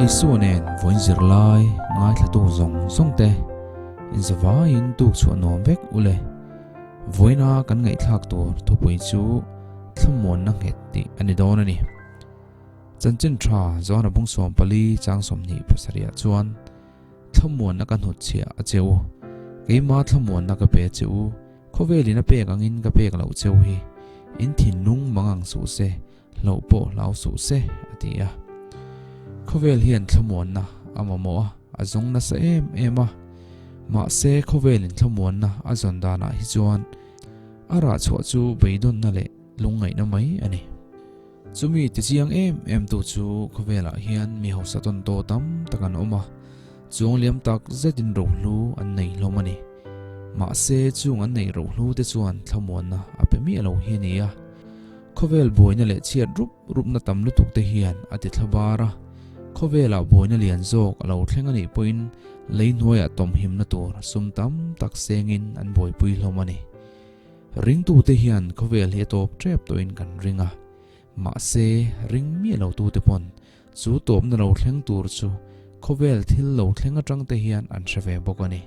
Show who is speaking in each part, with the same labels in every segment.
Speaker 1: Isua nen vawiin zirlai ngaithlatu zawng zawng te inzavaiin tuk chhuah nuam vek u le. Vawiina kan ngaihthlak tur thupui chu thlamuanna nghet tih a ni dawn a ni. Chanchin tha Johana bung 14 chang 27 ah chuan Thlamuanna ka hnutchhiah a che u. Keima thlamuanna ka pe che u. Khawvelin a pek angin ka pek loh che u hi. In thinlung mang ang suh se, hlauh pawh hlau suh se, a ti a. Khawvel hian thlamuanna a mamawh a, a zawng nasa em em a. Mahse, khawvelin thlamuanna a zawn danah hi chuan a rah chhuah chu beidawnna leh lungngaihna mai a ni. Chumi tichiang em em tu chu khawvelah hian mi hausa tawn taw tam tak an awm a, chuang liam tak zetin rohlu an nei hlawm a ni. Mahse chung an neih rohlu te chuan thlamuanna a pe miah lo hi a ni a. Khawvel buaina leh chhiat rup rupna tam lutuk te hian a ti thla bar a, khawvelah buaina lian zawk a lo thleng a nih pawhin lei hnuaiah tawmhimna tur sum tam tak sengin an buaipui hlawm a ni. Ringtute hian khawvel hi a tawp tep tawhin kan ring a, mahse ring miah lotute pawn chu tawpna lo thleng tur chu khawvel thil lo thleng atang te hian an hre ve bawk a ni.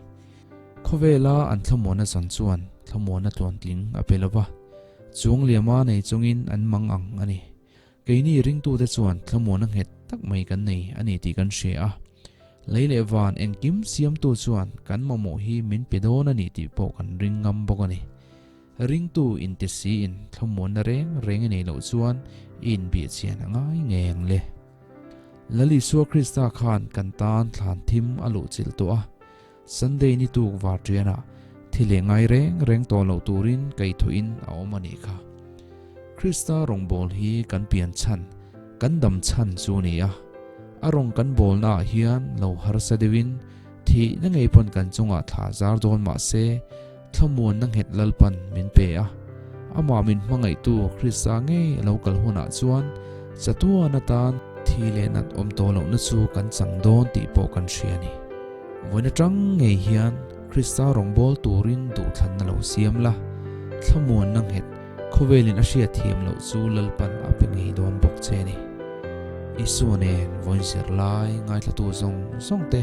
Speaker 1: Khawvela an thlamuanna zawn chuan thlamuanna tluantling a pe lova, chung liama nei chungin an mang ang a ni. Keini ringtute chuan thlamuanna nghet tak mai kan nei a ni tih kan hria a, lei leh van engkim siamtu chuan kan mamawh hi min pe dawn a ni tih pawh kan ring ngam bawk a ni. Ringtu inti siin thlamuanna reng reng i neih loh chuan i inbih chian a ngai ngei ang le. Lal Isua Krista khan kan tan thlan thim a luhchilh tawh a, Sunday ni tuk varṭianah thi leh ngai reng reng tawh loh turin kaihthawhin a awm a nih kha. Krista rawngbâwl hi kan pian chhan, kan dam chhan chu a ni a. A rawng kan bâwlnaah hian lo harsa deuhin thihna ngei pawn kan chungah thla zar dawn mah se, thlamuanna nghet Lalpan min pe a. Amah min hmangaihtu Krista ngei a lo kal hunah chuan chatuan atan thi leh nat awm tawh lohna chu kan chang dawn tih pawh kan hria a ni. Vawiin atang ngei hian Krista rawngbâwl turin duhthlanna lo siam la, thlamuanna nghet khawvelin a hriat thiam loh chu Lalpan a pe ngei dawn bawk che a ni. Isua nen vawiin zirlai ngaithlatu zawng zawng te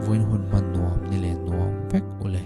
Speaker 1: vawiin hun hman nuam ni len nuam vek u le.